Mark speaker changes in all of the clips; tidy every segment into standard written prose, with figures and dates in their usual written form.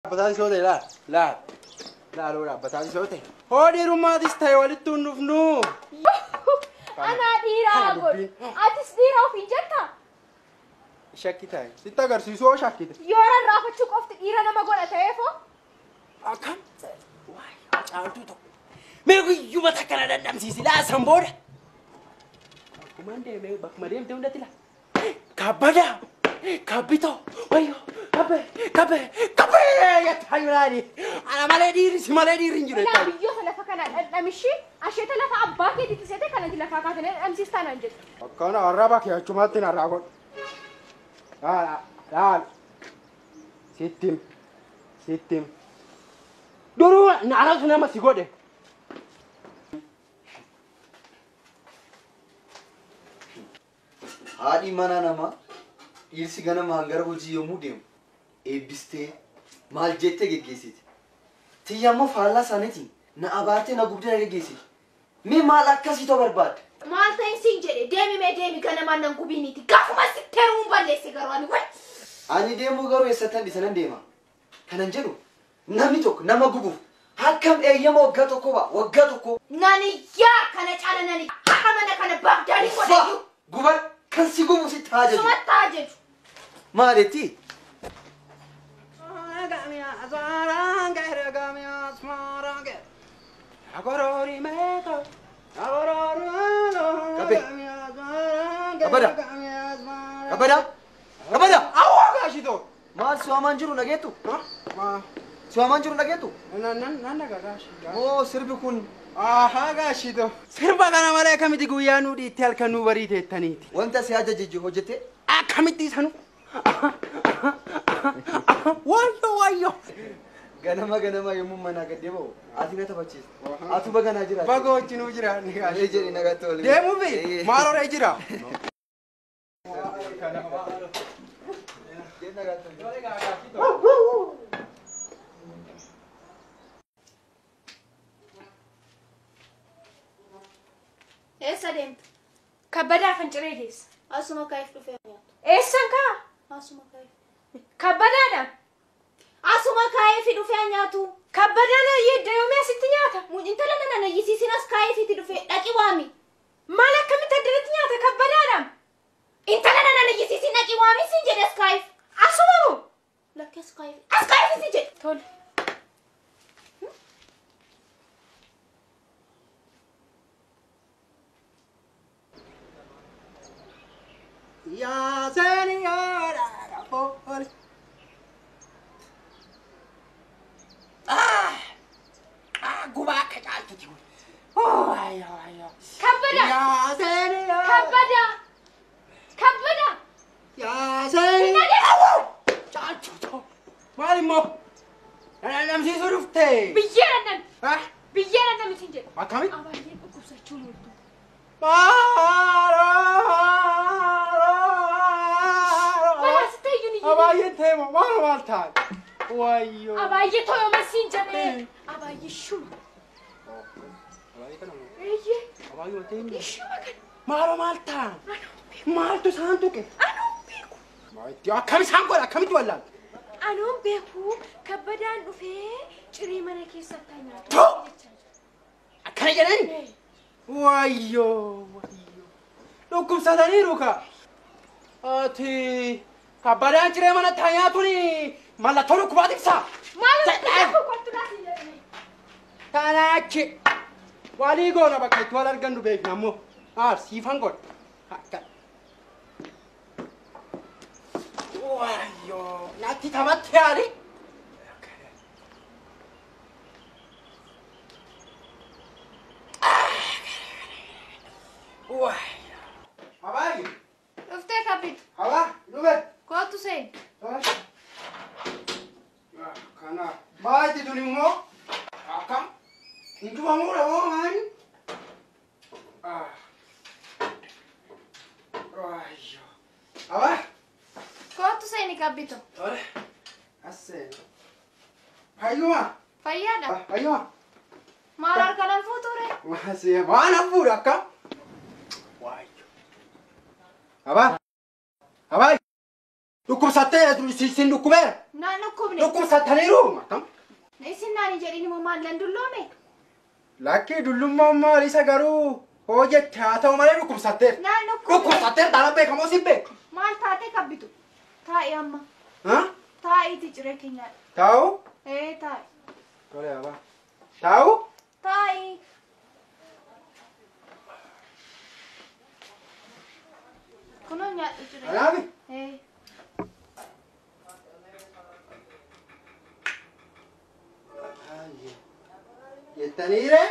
Speaker 1: Dhaabbataa soo ta'e laal laal laaloo dhaabbataa soo ta'e. Hoo dhiirummaatis ta'e walitti hin dhufnu.
Speaker 2: Anaa dhiiraa godhu. Atis dhiira ofiin jettaa?
Speaker 1: Shakki ta'e. Sitti agarsiisu hoo shakkite.
Speaker 2: Yoo rarraafachuu qofti dhiira nama godha ta'eefoo?
Speaker 1: Akkam? Waayee caaltuu tokko. Mee guyyuma takka na dadhabsiisi laa san booda. Akkumaan deemee bakkuma deemte hundatti laa. Kabbadaa! Kabbitoo! Wayyoo! Kabbee! Kabbee! Kabbee! Jettaa jiraani. Ana malee dhiirri si malee dhiirri hin jiru
Speaker 2: Ilaa
Speaker 1: jettaa.
Speaker 2: biyyoota lafa kanaa dhandhamishii asheeta lafa abbaa keetiitti seete kanatti lafaa kaatanii dhandhamsiistaa naan jedhu.
Speaker 1: Akkana arraba kee achumatti narraa godhu. Laal laal. Sittim. Sittim. Duruu anatu nama si godhe.
Speaker 3: Haadhi mana namaa dhiirsi ganamaan gara hojii yommuu deemu eebbistee maal jettee geggeessiti. Tiyya immoo faallaa isaaniitiin na abaartee na gubdee na geggeessiti. Mee maal akkasii ta'uu barbaadde?
Speaker 2: Maal ta'in siin jedhe deemi mee deemi ganamaan nan gubiiniiti gaafuma sitti heerumuun balleesse garuu ani way.
Speaker 3: Ani deemuu garuu eessattan dhiisa nan deema. Kanan jedhu namni tokko nama gubuuf akkam eeyyama waggaa tokko ba'a waggaa tokko.
Speaker 2: Nani yaa kana caala nani haqa mana kana baabdaanii
Speaker 3: Uffaa
Speaker 2: godhayyuu.
Speaker 3: guban kan si gubu sitti haa jedhu.
Speaker 2: Sumatti haa jedhu.
Speaker 3: Maaletti? Kabe. Kabada. Kabada. Kabada.
Speaker 1: Awwa gaashitoo.
Speaker 3: Maal si waamaan jiru dhageettu? Si waamaan jiru dhageettu?
Speaker 1: Nan dhagaa gaashi.
Speaker 3: Moo sirbi kun
Speaker 1: Ahaa gaashitoo. Sirba kana malee akkamitti guyyaa nuu dhiittee halkan nuu bariiteettaniiti.
Speaker 3: wanta si ajaje hojjette?
Speaker 1: Akkamitti isanu? Wayyo wayyo.
Speaker 3: Ganama ganama yommuu manaa gad deebi'u ati na taphachiista. Atu baganaa jira.
Speaker 1: Baga wajjinuu jira.
Speaker 3: Ee jedhi nagaatti waliin.
Speaker 1: Deemuufi maal horee jira?
Speaker 3: Deem nagaatti waliin.
Speaker 2: Eessa deemtu?
Speaker 4: Kabbadaa Finciree geessa.
Speaker 2: Asuma kaa'eef dhufee nyaatu.
Speaker 4: Eessan kaa?
Speaker 2: Asuma kaa'eef.
Speaker 4: Kabbadaadha.
Speaker 2: Asuma kaa'eef dhufee nyaatu.
Speaker 4: Kabbadaan yeedda yoomii asitti nyaata?
Speaker 2: Intala nana na iyyisiisin as kaa'eefiiti dhufee dhaqi waami.
Speaker 4: Maal akkamitti addanatti nyaata kabbadaadha?
Speaker 2: Intala nana na iyyisiisin dhaqi waami siin jedhe as kaa'eef.
Speaker 4: Asuma moo?
Speaker 2: Lakki as kaa'eef. As kaa'eef siin jedhe.
Speaker 4: Tole.
Speaker 1: Yaa seeniyoodha booli. Gubaa akka caaltuti. Ayyo ayyo.
Speaker 4: Kabbadaa!
Speaker 1: Yaa seeniyoodha.
Speaker 4: Kabbadaa! Kabbadaa!
Speaker 1: Yaa seeniyoodha. Caaltuto. Maal immoo? Namsiisuu dhufte.
Speaker 4: Biyyee dhandhame. Biyyee dhandhame siin jedhe.
Speaker 1: Akkamitti?
Speaker 4: Abaayyeen dhukkubsachuu ooltu. Balaa sitti iyyuu ni jedhe.
Speaker 1: Abaayyeen teema maal maal taate? Wayyoo.
Speaker 4: Abaayyee tooyoma siin jedhe. Abaayyee shuma. Eeyyee.
Speaker 1: Abaayyuma teema.
Speaker 4: Shuma kana.
Speaker 1: Maal maal ta'an? Maaltu isaan tuqe?
Speaker 4: Anuun beeku.
Speaker 1: Akkam isaan godha akkamitti wallaalte?
Speaker 4: Anuun beeku kabbadaan dhufee ciree mana keessatti haa nyaatu.
Speaker 1: Too! Akkana jedhani? Wayyoo wayyoo. Dhukkubsataniiru ka. Ati kabbadaan ciree manatti haa nyaatuun mallattoo dhukkubaati ibsa.
Speaker 4: Maal beeku kottu laati jedhame.
Speaker 1: Tanaachi. Walii goona bakka itti wal argannu beekna ammoo. Haa siifan godha. Akka. Wayyoo natti taphatti yaali. Wayyoo. Habaayi.
Speaker 2: Dhuftee kabbitu.
Speaker 1: Habaa dhufe.
Speaker 2: Kootu seeni.
Speaker 1: Kana baay'ee tuni immoo akkam hin cufamuudha moo maali? Wayyoo. Habaa.
Speaker 2: Kootu seeni kabbitu.
Speaker 1: Tole. As seeni. Fayyuma.
Speaker 2: Fayyaadha.
Speaker 1: Fayyuma.
Speaker 2: Maal harka fuuture?
Speaker 1: Waan hafuudha akkam. Wayyoo. Habaa. Habaa. Dhukkubsattee sin dhukkubeera.
Speaker 2: Naan dhukkubne.
Speaker 1: Dhukkubsattaniiru. Akkam?
Speaker 2: Isin naan hin jedhin immoo maal nan dulloome?
Speaker 1: Lakkii dullummaan maal isa garuu hoo jette haa ta'u malee dhukkubsatteer.
Speaker 2: Naan dhukkubne.
Speaker 1: Dhukkubsatteer taanaan beekamoo sin beeku.
Speaker 2: Maal taatee kabbitu? Taa'i amma. Taa'iiti ciree keenyaadha.
Speaker 1: Taa'u?
Speaker 2: Ee taa'i.
Speaker 1: Tole abaa. Taa'u?
Speaker 2: Taa'i. Kunoo nyaadhu ciree.
Speaker 1: Alaabi?
Speaker 2: Ee.
Speaker 1: Jettaniire?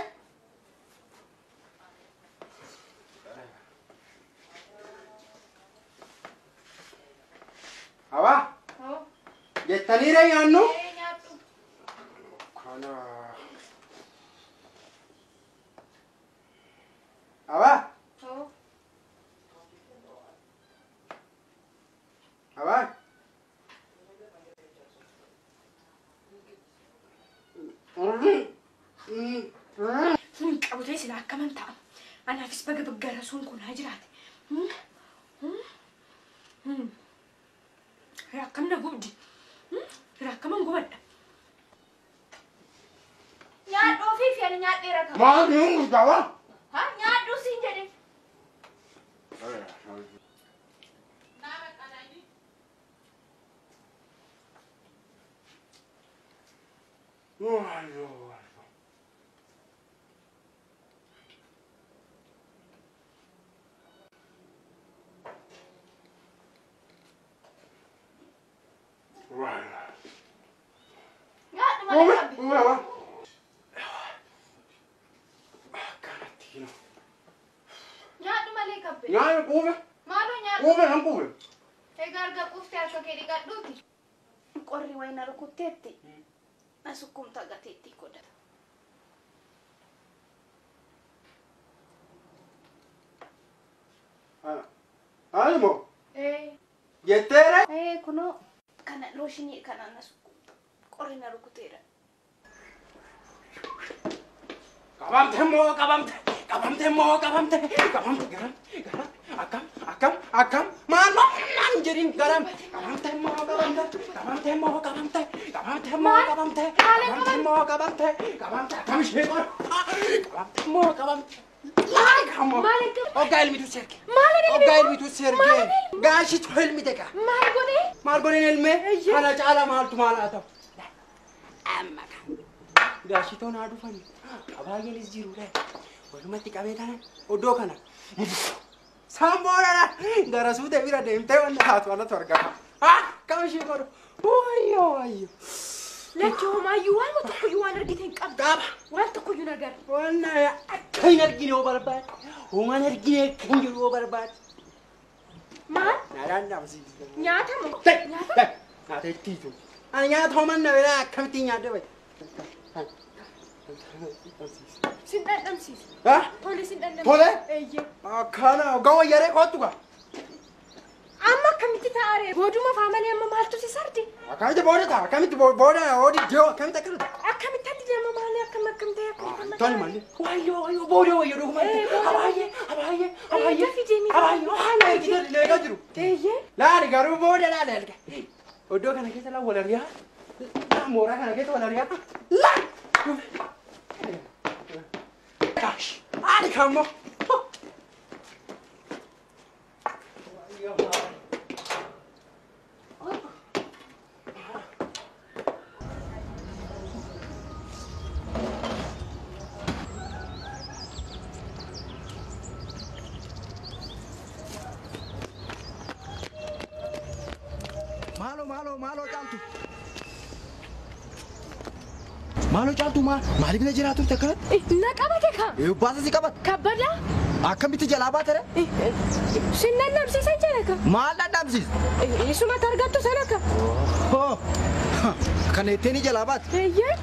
Speaker 1: Abaa? Jettaniire nyaannu?
Speaker 2: Ee nyaadhu.
Speaker 1: Kana. Abaa? Abaa?
Speaker 4: Sun qabutee sila akkaman ta'a. Anaafis baga baggara sun kun haa jiraate. Akkam na gubdi. Akkaman gubadha.
Speaker 2: Nyaadhu ofii fi ani nyaadheera qaba.
Speaker 1: Maal ni gubdaa?
Speaker 2: Haa nyaadhu siin jedhe. Nyaadhu malee qabbi. Nyaadhu malee qabbi.
Speaker 1: Nyaadhu quufe.
Speaker 2: Maaloo nyaadhu.
Speaker 1: Quufe nan quufe.
Speaker 2: Egaa erga quuftee harka kee dhiqadhuuti. Qorri wayina rukutteetti. Na sukkumta gateetti godhata.
Speaker 1: Almoo?
Speaker 2: Ee.
Speaker 1: Jetteere?
Speaker 2: Ee kunoo kana looshinii kanaan na sukkumta. Qorri na rukuteera.
Speaker 1: Qabamte moo qabamte qabamte moo qabamte qabamte garam garam akkam akkam akkam maal maal jedhin garam qabamte moo qabamte qabamte moo qabamte qabamte moo qabamte qabamte moo qabamte qabamte akkam ishee qor qabamte moo qabamte laal kammoo Oggaa ilmitu serge Oggaa ilmitu serge gaashitu ilmite kaa
Speaker 4: Maal godhee?
Speaker 1: Maal godheen ilmee kana caala maaltu maal haa ta'u amma kan gaashitoon haa dhufan abaayeenis jiru walumatti qabee tanan oddoo kana samboodha gara suutee bira deemtee wanna haatu alatu argama akkam ishee godhu wayyo wayyo.
Speaker 4: Lakki homaayyuu waan tokkoyyuu waan argite hin qabdu.
Speaker 1: Qaba.
Speaker 4: Waan tokkoyyuu hin agarre.
Speaker 1: Wanna akka hin argine yoo barbaade homaan argine akka hin jiru yoo barbaade.
Speaker 4: Maal?
Speaker 1: Naadaan dhabsiisa.
Speaker 4: Nyaata moo?
Speaker 1: Nyaata? Nyaata ittiitu. Ani nyaata homaan na biraa akkamittiin nyaadde bahe.
Speaker 4: Sin dhandhamsiisa. Tole sin dhandhamsiisa.
Speaker 1: Tole?
Speaker 4: Eeyyee.
Speaker 1: Akkana hoggaa wayyaree kootu gaa.
Speaker 4: Amma akkamitti taa'aree? Booduma faa malee amma maaltu si sardi?
Speaker 1: Akkamitti booda ta'a? Akkamitti booda oodi dee'oo akkamitti akkana ta'a?
Speaker 4: Akkamitti addi deema malee akkam akkam ta'e akkamitti amma
Speaker 1: Tole malee. Wayyoo wayyoo booda wayyoo dhugumatti. Abaayyee abaayyee abaayyee.
Speaker 4: Dafii deemi.
Speaker 1: Abaayyee waan eegitee leegaa jiru.
Speaker 4: Eeyyee.
Speaker 1: Laali garuu booda laali erga. Oddoo kana keessa laa wal ari'aa. Mooraa kana keessa wal ari'aa. Laa! Ani kammoo.
Speaker 3: Maaloo maaloo maaloo caaltu. Maaloo caaltu maaliif na jiraa turte akkanatti?
Speaker 4: Na qabate kaa.
Speaker 3: Baasa si qabate.
Speaker 4: Kabbadaa.
Speaker 3: Akkamitti jalaa baate ree?
Speaker 4: Sin dhandhamsiisan jedhe ka.
Speaker 3: Maal dhandhamsiisa?
Speaker 4: Isumatti argattu sana ka.
Speaker 3: Hoo! Kana ittiin jalaa baate?
Speaker 4: Eeyyee.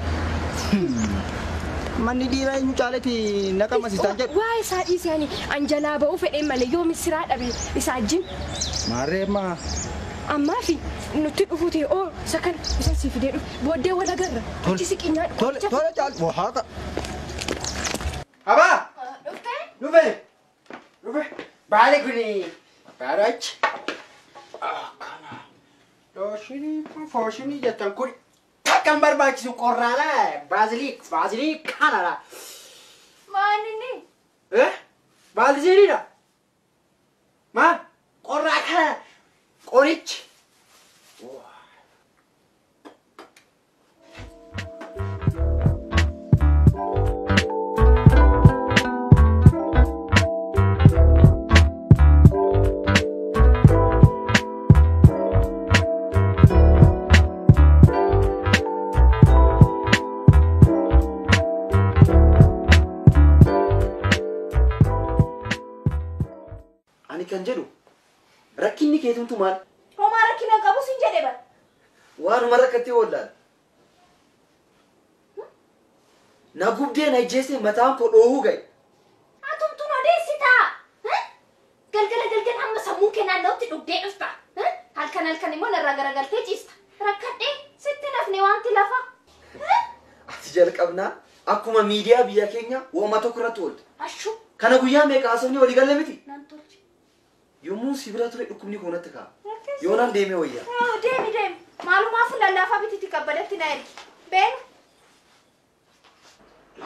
Speaker 3: Manni dhiiraa eenyu caaleeti na qamasiisaan jedhu.
Speaker 4: Waa isaa dhiisee ani an jalaa ba'uu fedheen malee yoo missiraa dhabe isaa wajjin.
Speaker 3: Maarree maa?
Speaker 4: Ammaa fi nutti dhufuu ta'e oo isa kana isa si fidee dhufe booddee wal agarra. Achi siqii nyaadhu.
Speaker 3: Tole tole caaltu. Waa haa
Speaker 1: Abaa!
Speaker 2: Dhuftee?
Speaker 1: Dhufe! Dhufe! Baali kuni baarachi. Akkana. Looshinii fooshinii jettan kun takkan barbaachisu qorraadha. Baaziliik baaziliik kanadha.
Speaker 2: Maal inni?
Speaker 1: Eh? Baaziliidha. Maal? Qorraa kana qorichi.
Speaker 3: Ani kan jedhu rakkinni keetumtu maal?
Speaker 2: Homaa rakkina qabu sin jedhe bara.
Speaker 3: Waanuma rakkatee oollaal. Na gubdee na ijjeessee mataan koo dhoohuu ga'e.
Speaker 2: Atumtuun odeessitaa? Galgala galgala amma sammuu kee naanna'utti dhugdee dhufta. Halkan halkan immoo narraa garagaltee ciista. Rakkadhee sitti nafne wanti lafa.
Speaker 3: Ati jalqabnaa akkuma miidiyaa biyya keenya wooma tokko irratti oolte.
Speaker 2: Ashuu.
Speaker 3: Kana guyyaa meeqa haasofni walii galle miti?
Speaker 2: Nan tolche.
Speaker 3: Yommuu si bira ture dhukkubni koo natti ka'a. Yoonaan deemee wayyaa.
Speaker 2: Deemi deemi. Maalumaaf lallaafaa bititti kabbadatti na ergi. Beenu.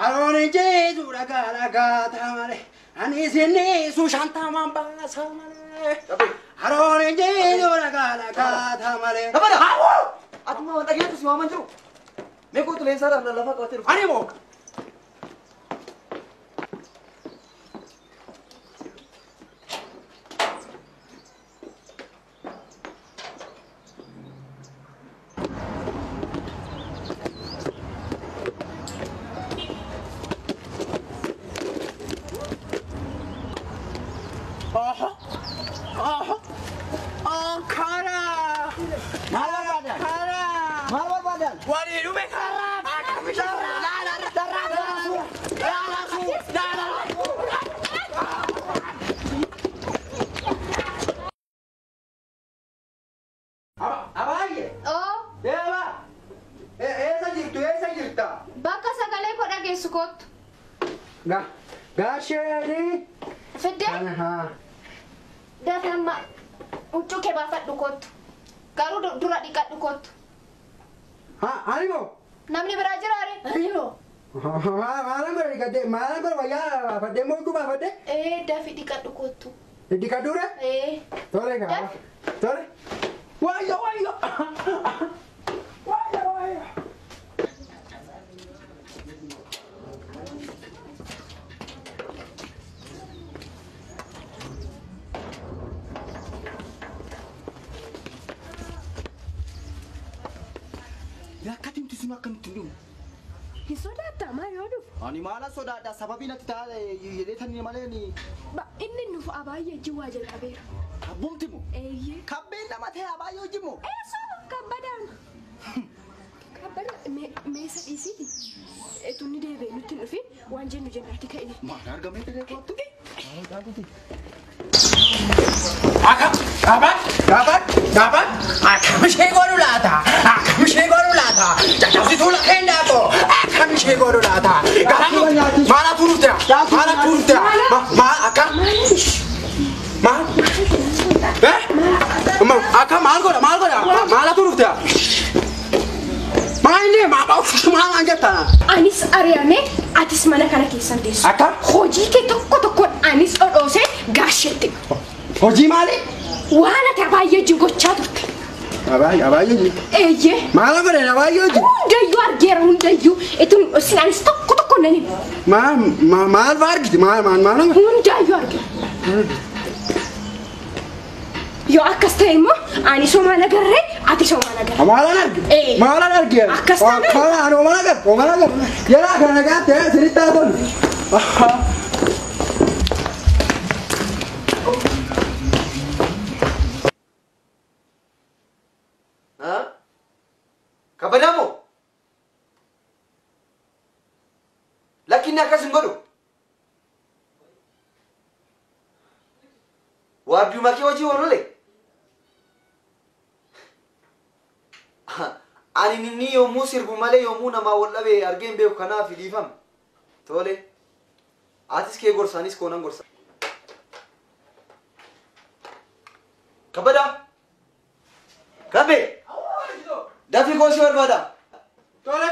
Speaker 1: Haroon jeetu dhagaa dhagaa ta'a malee. Ani isinni shantamaan baasa malee. Haroon jeetu dhagaa dhagaa ta'a malee.
Speaker 3: Kabada! Atuma waan dhageetu si waaman jiru. Mee kootu leensaadhaaf lallaafaa qabatee dhufu.
Speaker 1: Ani moo?
Speaker 2: Bakka sagalee koo dhageessu kottu.
Speaker 1: Gaasheeni.
Speaker 2: Fiddee? Dafii amma huccuu kee baafadhu kottu. Garuu dura dhiqadhu kottu.
Speaker 1: Ani moo?
Speaker 2: Namni biraa jira are? Ani moo?
Speaker 1: Maalan godha dhiqadhee maalan godha wayyaa baafadhee moo huccuu baafadhee?
Speaker 2: Ee dafii dhiqadhu kottu.
Speaker 1: Dhiqadhuure?
Speaker 2: Ee.
Speaker 1: Tole gaa. Tole. Wayyo wayyo. Wayyo wayyo.
Speaker 5: Yakkatimti sun akkamitti dhumu?
Speaker 4: Hin sodaattaa maal yoo dhufu?
Speaker 5: Ani maala sodaadha sababii natti ta'a jedheetanii malee ni.
Speaker 4: Inni nuuf abaayyee jiwaa jalqabeera.
Speaker 5: Abbumti moo?
Speaker 4: Eeyyee.
Speaker 5: Kabbeen nama ta'e abaayyee hojii moo?
Speaker 4: Eessuma kabbadaan. Kabbada meesa dhiisiiti. Tunni deebi'ee nutti hin dhufin waan jennu jennaatti ka'ine.
Speaker 5: Maal argamee ta'e kottu?
Speaker 1: Akam kaban kaban kaban akam ishee godhu laata akam ishee godhu laata caccabsituu lakkeen daakoo akam ishee godhu laata maala turuuta maala turuuta maal akkam maal akkam maal godha maal godha maala turuuta maal inni maal waan jettaa.
Speaker 4: Anis ari'amee atis mana kana keessan teessu.
Speaker 1: Akkam?
Speaker 4: Hojii kee tokko tokkoon anis dhodhoosee gaasheetti.
Speaker 1: Hojii maali?
Speaker 4: Waan ati abaayyee wajjin gochaa turte.
Speaker 1: Abaayyee wajjin?
Speaker 4: Eeyyee.
Speaker 1: Maal godheen abaayyee wajjin?
Speaker 4: Hundayyuu argeera hundayyuu. Itun isin anis tokko tokko nan himu.
Speaker 1: Maal fa'aa argite? Maal maal maal?
Speaker 4: Hundayyuu argeera. Yoo akkas ta'e immoo ani somaan agarree ati somaan agarree.
Speaker 1: Maalan arge? Maalan arge?
Speaker 4: Akkas taane?
Speaker 1: Ani homaan agarre homaan agarre. Yeroo kana nagaatti sirriitti haa tolu.
Speaker 3: Kabadamoo? Lakkinni akkas hin godhu. Waardiyuma kee hojii oolole. Ani inni yommuu sirbu malee yommuu namaa wal dhabe argee hin beeku kanaaf dhiifama. Tole. Atis kee gorsa anis koo nan gorsa. Kabadaa. Kabee. Dafii koosii barbaada.
Speaker 1: Tole.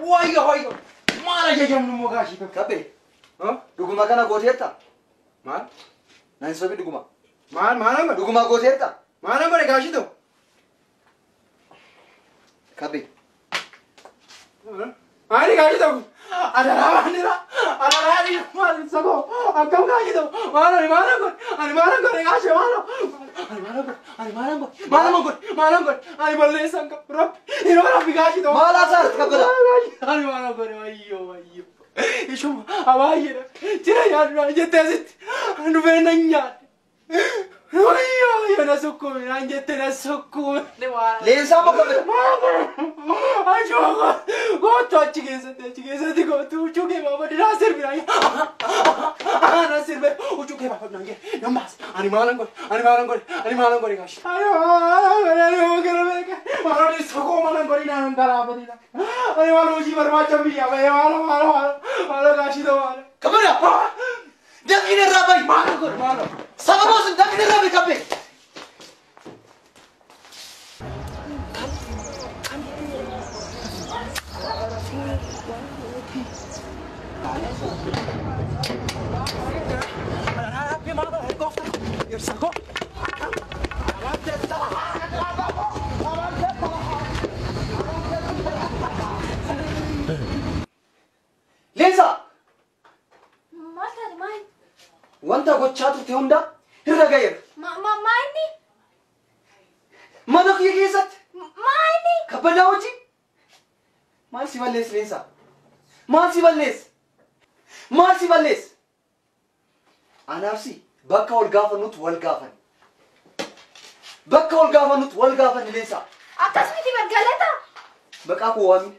Speaker 1: Wayyo wayyo. Maal ajajamnu immoo gaashii tokko.
Speaker 3: Kabbee. Dhuguma kana gooteerta?
Speaker 1: Maal?
Speaker 3: Naan sobi dhuguma.
Speaker 1: Maal maal godhe?
Speaker 3: Dhuguma gooteerta?
Speaker 1: Maal godhe gaashii tokko?
Speaker 3: Kabbee.
Speaker 1: Maali gaashii tokko? Adaraa baanira. Adaraa dhiira maal ibsa koo? Akkam gaashii tokko? Maal ani maal godhe? Ani maal godhe gaashii maal? Ani maal godhe? Ani maal godhe? Maal godhe? Maal godhe? Ani balleessan qabu. Rabbi yeroo rabbi gaashii tokko.
Speaker 3: Maal haasaarti kabbada?
Speaker 1: Ani maal godhe? Wayyoo wayyoo. Ishuma abaayyeedha. Jira yaadudha jettee asitti. Dhufee nan nyaadhe. Wayyoo wayyoo na sukkuume naan jettee na sukkuume.
Speaker 3: Leensaa moo kabbada?
Speaker 1: Achuma gootu achi keessatti gootu huccuu kee baafadhu naa sirbi naan naa sirbe huccuu kee baafadhu naan jedhe nan baase ani maalan godhe ani maalan godhe ani maalan godhe gaashi. Ani maalan godhe ani waan kana beeka maal isa koo maalan godhe naan galaafate ani maal hojii barbaacha biyya bahee maal maal maal maal gaashi ta'u maal.
Speaker 3: Kabbada! Dafii irraa bahi!
Speaker 1: Maal godhe maal.
Speaker 3: Sababa sun dafii irraa bahi kabbee! Leensa!
Speaker 2: Maal taate maal?
Speaker 3: Wanta gochaa turte hunda irra ga'eera.
Speaker 2: Maalni?
Speaker 3: Mana kiyya keessatti
Speaker 2: Maalni?
Speaker 3: kabbadaa wajjin maal si balleessi Leensa? Maal si balleessi? Maal si balleessi? Anaaf si bakka wal gaafannutti wal gaafanne. Bakka wal gaafannutti wal gaafanne Leensa.
Speaker 2: Akkas miti galata.
Speaker 3: Maqaa koo waamin.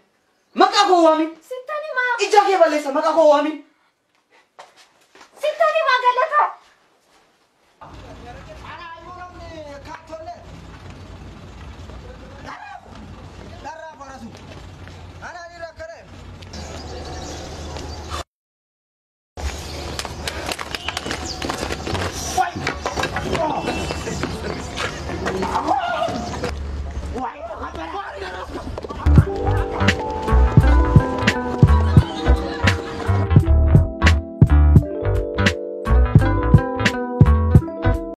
Speaker 3: Maqaa koo waamin.
Speaker 2: Sittan himaa.
Speaker 3: Ija kee balleessa maqaa koo waamin.
Speaker 2: Sittan himaa galata.